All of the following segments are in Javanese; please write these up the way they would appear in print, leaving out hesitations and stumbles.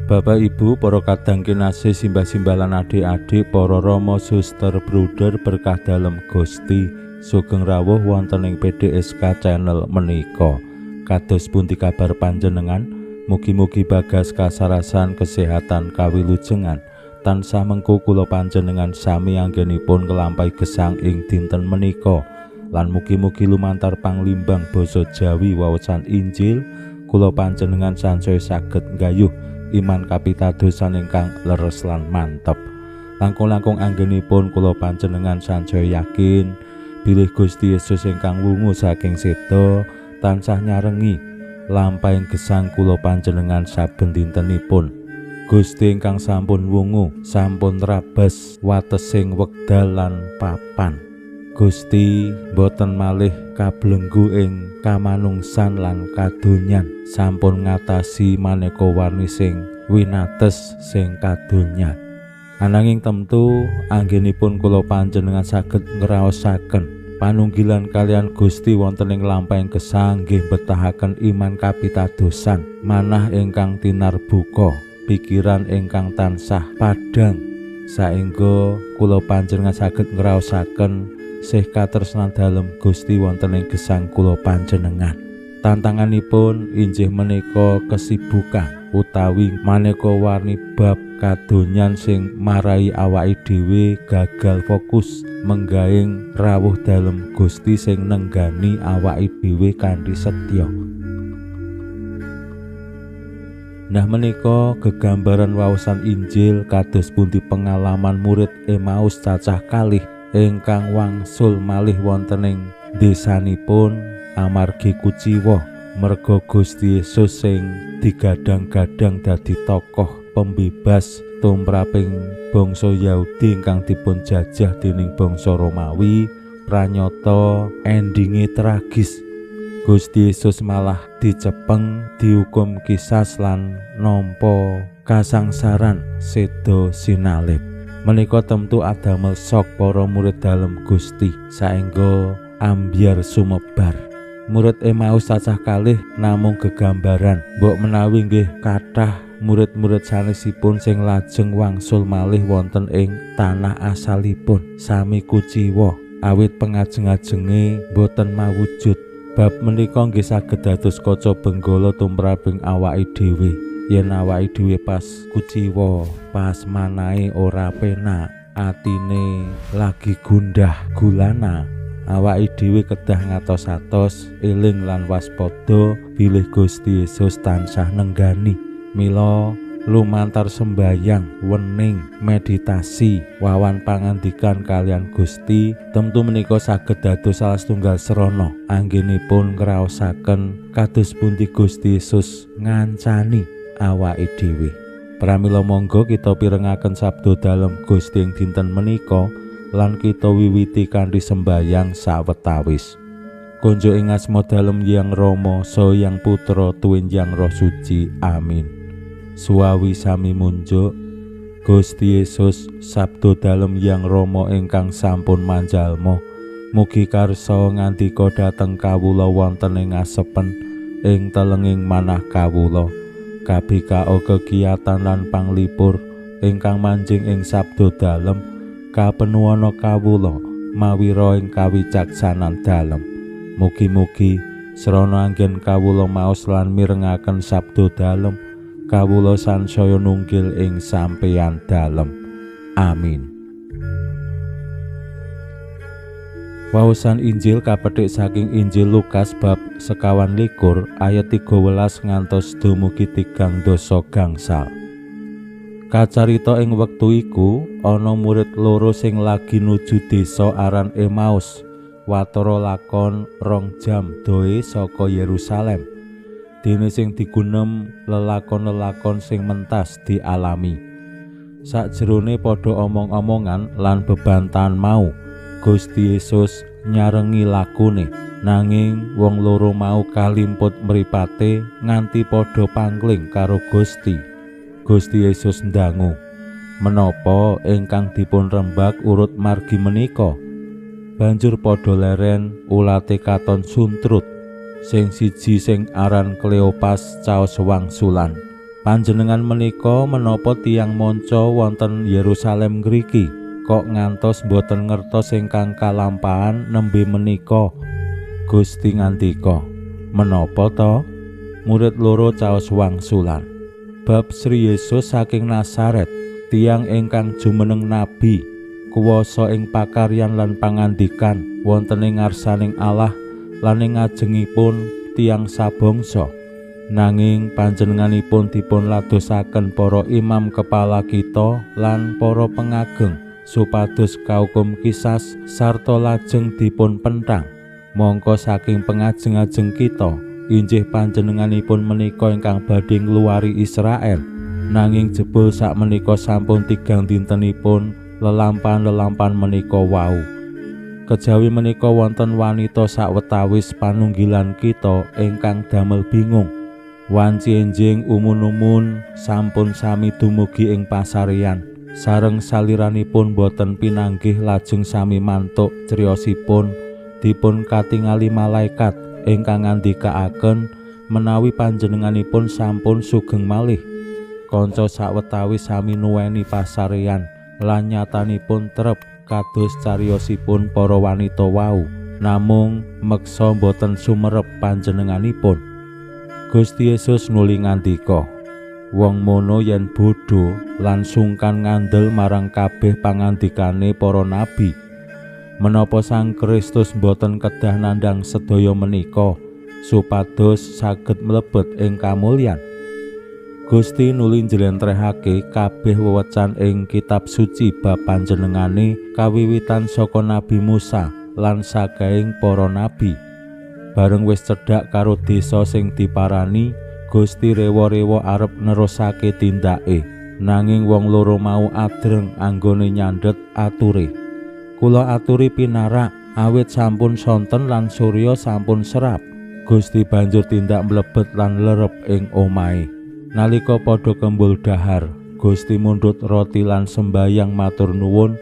Bapak Ibu, para kadang kinasih, simbah-simbah lan adik-adik, para rama, suster, bruder, berkah dalem Gusti, sugeng rawuh wonten ing PDSK channel menika. Kados pundi kabar panjenengan? Mugi-mugi bagas kasarasan kesehatan kawilujengan tansah mengku kula panjenengan sami anggenipun nglampahi gesang ing dinten menika. Lan mugi-mugi lumantar panglimbang basa Jawi wawasan Injil kula panjenengan sansaya saged nggayuh iman kapitadosan ingkang leres lan mantep. Langkung-langkung anggenipun kula panjenengan sansaya yakin bilih Gusti Yesus ingkang wungu saking seda tansah nyarengi lampahing gesang kula panjenengan saben dintenipun. Gusti ingkang sampun wungu sampun trabas watesing wekdal lan papan. Gusti boten malih kablenggu ing kamanungsan lan kadonyan, sampun ngatasi maneka warni sing winates sing kadonyan. Ananging temtu anggenipun kula panjenengan saged ngraosaken panunggilan kalian Gusti wonten ing lampahing gesang nggih betahaken iman kapitadosan manah ingkang tinarbuka, pikiran ingkang tansah padhang saengga kula panjenengan saged ngraosaken sih katresnan dalem Gusti wonten ing gesang kula panjenengan. Tantanganipun injih menika kesibukan utawi maneka warni bab kadonyan sing marai awake dhewe gagal fokus menggaing rawuh dalem Gusti sing nenggani awake dhewe kanthi setya. Nah menika gegambaran waosan Injil kados pundi pengalaman murid Emmaus cacah kalih ingkang wangsul malih wonten ing desanipun amargi kuciwa merga Gusti Yesus sing digadang-gadang dadi tokoh pembebas tumraping bangsa Yahudi ingkang dipun jajah dening bangsa Romawi, pranyata endinge tragis. Gusti Yesus malah dicepeng, dihukum kisas lan nampa kasangsaran seda sinalib. Menika tentu adamel sok para murid dalem Gusti saengga ambyar sumebar. Murid Emmaus cacah kalih namung gegambaran mbok menawi nggih kathah murid-murid sanesipun sing lajeng wangsul malih wonten ing tanah asalipun sami kuciwa awit pengajeng-ajenge boten mawujud. Bab menika nggih saged dados kaca benggala tumraping awake dhewe. Yen awake dhewe pas kuciwa, pas manahe ora penak, atine lagi gundah gulana, awake dhewe kedah ngatos-atos, eling lan waspada bilih Gusti Yesus tansah nenggani. Mila lumantar sembayang, wening, meditasi, wawan pangandikan kalian Gusti, tentu menika saged dados salah setunggal srana anggenipun ngraosaken kados pundi Gusti Yesus ngancani awake dhewe. Pramila monggo kita pirengaken sabda dalem Gusti ing dinten menika lan kita wiwiti kanthi sembayang sawetawis. Konjuk ing asma dalem Hyang Rama, Saha Hyang Putra, tuwin Hyang Roh Suci. Amin. Suwawi sami munjuk Gusti Yesus, sabda dalem Hyang Rama ingkang sampun manjalma, mugi karsa ngandika dhateng kawula wonten ing asepen ing telenging manah kawula. Kabikao kegiatan lan panglipur ingkang manjing ing sabda dalem kapenuwana kawula mawira ing kawicaksanan dalem. Mugi-mugi srana anggen kawula maos lan mirengaken sabda dalem, kawula sansaya nunggil ing sampeyan dalem. Amin. Waosan Injil kapethik saking Injil Lukas bab 24 ayat 13 ngantos dumugi 37. Kacarita ing wektu iku ana murid loro sing lagi nuju desa aran Emmaus, watara lakon 2 jam doe saka Yerusalem. Dene sing digunem lelakon-lelakon sing mentas dialami. Sakjerone padha omong-omongan lan bebantahan mau, Gusti Yesus nyarengi lakune. Nanging wong loro mau kalimput mripate nganti padha pangling karo Gusti. Gusti Yesus ndangu, "Menapa ingkang dipun rembag urut margi menika?" Banjur padha leren ulate katon suntrut. Sing siji sing aran Kleopas caos wangsulan, "Panjenengan menika menapa tiyang manca wonten Yerusalem ngriki kok ngantos boten ngertos ingkang kalampahan nembe menika?" Gusti ngandika, "Menapa to?" Murid loro caos wangsulan, "Bab Sri Yesus saking Nazaret, tiyang ingkang jumeneng nabi, kuwasa ing pakaryan lan pangandikan wonten ing ngarsaning Allah lan ing ngajengipun tiyang sabangsa. Nanging panjenenganipun dipun ladosaken para imam kepala kita lan para pengageng supados kaukum kisas sarta lajeng dipun pentang. Mongko saking pengajeng-ajeng kita injih panjenenganipun menika ingkang badhe ngluwari Israel. Nanging jebul sakmenika sampun tigang dintenipun lelampahan-lelampahan menika wau. Kejawi menika wonten wanita sawetawis panunggilan kita ingkang damel bingung. Wanci enjing umun-umun sampun sami dumugi ing pasarean. Sareng saliranipun boten pinanggih lajeng sami mantuk criyosipun dipun katingali malaikat ingkang ngandikaaken menawi panjenenganipun sampun sugeng malih. Kanca sawetawis sami nuweni pasarean lan nyatanipun trep kados cariyosipun para wanita wau, namung meksa boten sumerep panjenenganipun." Gusti Yesus nuli ngandika, "Wong mono yen bodho lan sungkan ngandel marang kabeh pangandikane para nabi, menapa Sang Kristus boten kedah nandhang sedaya menika supados saged mlebet ing kamulyan?" Gusti nuli njlentrehake kabeh wewecan ing kitab suci bab panjenengane kawiwitan saka Nabi Musa lan sakaing para nabi. Bareng wis cedhak karo desa sing diparani, Gusti rewa-rewa arep nerusake tindake. Nanging wong loro mau adreng anggone nyandhet ature. "Kula aturi pinarak, awit sampun sonten lan surya sampun serap." Gusti banjur tindak mlebet lan lerep ing omahe. Nalika padha kembul dahar, Gusti mundhut roti lan sembayang matur nuwun.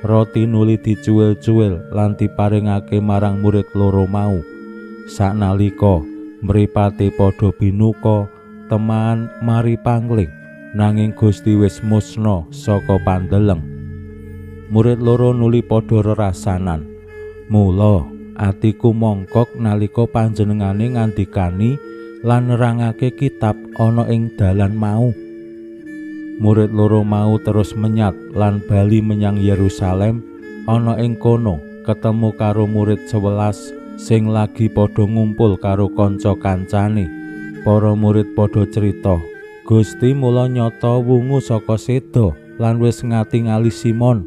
Roti nuli dicuwil-cuwil lan diparingake marang murid loro mau. Saknalika mripate padha binuka, teman mari pangling, nanging Gusti wis musna saka pandeleng. Murid loro nuli padha rerasanan. "Mula atiku mongkok nalika panjenengane ngandikani lan nerangake kitab ana ing dalan mau." Murid loro mau terus menyat lan bali menyang Yerusalem. Ana ing kono ketemu karo murid 11 sing lagi padha ngumpul karo kanca kancane. Para murid padha crita, "Gusti mula nyata wungu saka seda lan wis ngatingali Simon."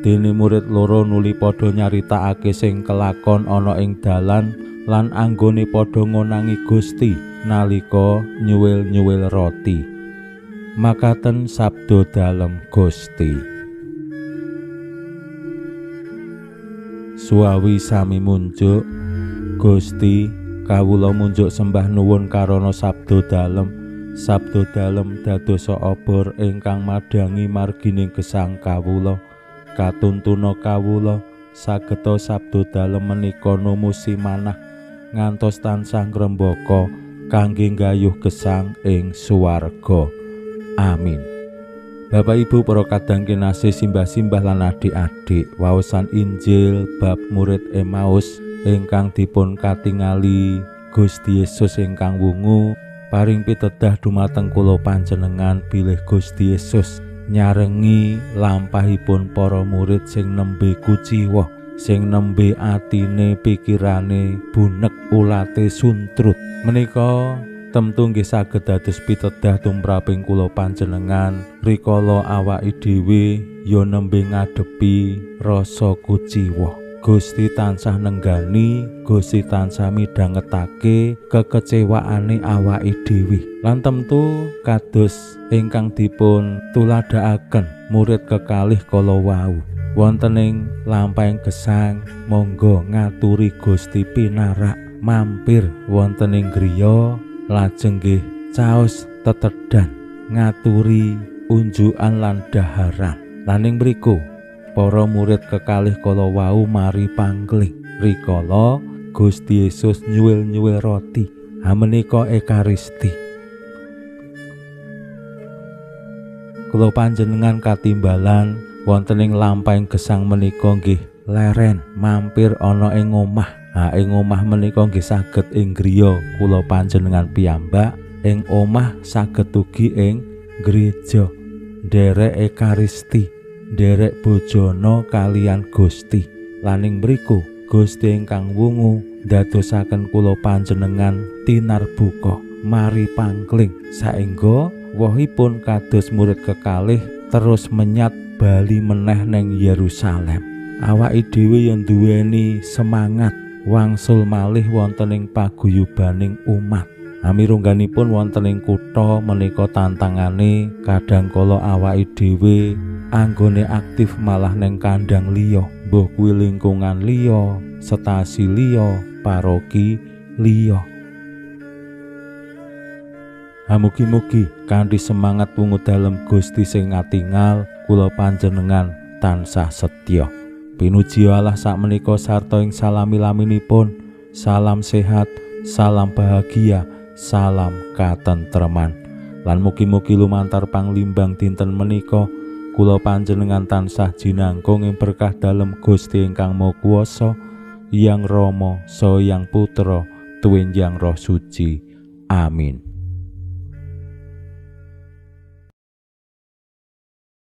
Dene murid loro nuli padha nyaritakake sing kelakon ana ing dalan lan anggone padha ngonangi Gusti nalika nyuwil-nyuwil roti. Makaten sabda dalem Gusti. Suwawi sami munjuk. Gusti, kawula munjuk sembah nuwun karana sabda dalem. Sabda dalem dadosa obor ingkang madhangi margining gesang kawula. Katuntuna kawula sageta sabda dalem menika numusi manah ngantos tansah ngrembaka kangge nggayuh gesang ing swarga. Amin. Bapak Ibu para kadang kinasih, simbah-simbah lan adik-adik, waosan Injil bab murid Emmaus ingkang dipun katingali Gusti Yesus ingkang wungu paring pitedah dumateng kula panjenengan bilih Gusti Yesus nyarengi lampahipun para murid sing nembe kuciwa, sing nembe atine pikirane bunek ulate suntrut. Menika temtu nggih saged dados pitedah tumraping kula panjenengan rikala awake dhewe ya nembe ngadepi rasa kuciwa. Gusti tansah nenggani, Gusti tansah midhangetake kekecewaane awake dhewe. Lan temtu kados ingkang dipun tuladhakaken murid kekalih kala wau, wonten ing lampahing gesang monggo ngaturi Gusti pinarak, mampir wonten ing griya lajeng nggih caos tetedhan ngaturi unjukan lan daharan. Lan ing mriku para murid kekalih kala wau mari pangling rikala Gusti Yesus nyuwil-nyuwil roti. Hamenika Ekaristi. Kula panjenengan katimbalan wonten ing lampahing gesang menika nggih leren mampir ana ing omah. Ha ing omah menika nggih saged ing griya kula panjenengan piyambak, ing omah saged ugi ing gereja. Nderek Ekaristi, nderek bojona kalian Gusti. Lan ing mriku Gusti ingkang wungu ndadosaken kula panjenengan tinarbuka mari pangkling saengga wohipun kados murid kekalih terus menyat bali meneh neng Yerusalem. Awake dhewe yen duweni semangat wangsul malih wonten ing paguyubaning umat. Amirungganipun wonten ing kutha menika tantangane kadang kala awake dhewe anggone aktif malah neng kandang liya, mbuh kuwi lingkungan liya, stasi liya, paroki liya. Mugi-mugi kanthi semangat wungu dalem Gusti sing ngatingal kula panjenengan tansah setya. Pinuji Allah sakmenika sarta ing salami-laminipun. Salam sehat, salam bahagia, salam katentreman. Lan mugi-mugi lumantar panglimbang dinten menika kula panjenengan tansah jinangkung ing berkah dalem Gusti ingkang Maha Kuwasa, Hyang Rama, Saha Hyang Putra, tuwin Hyang Roh Suci. Amin.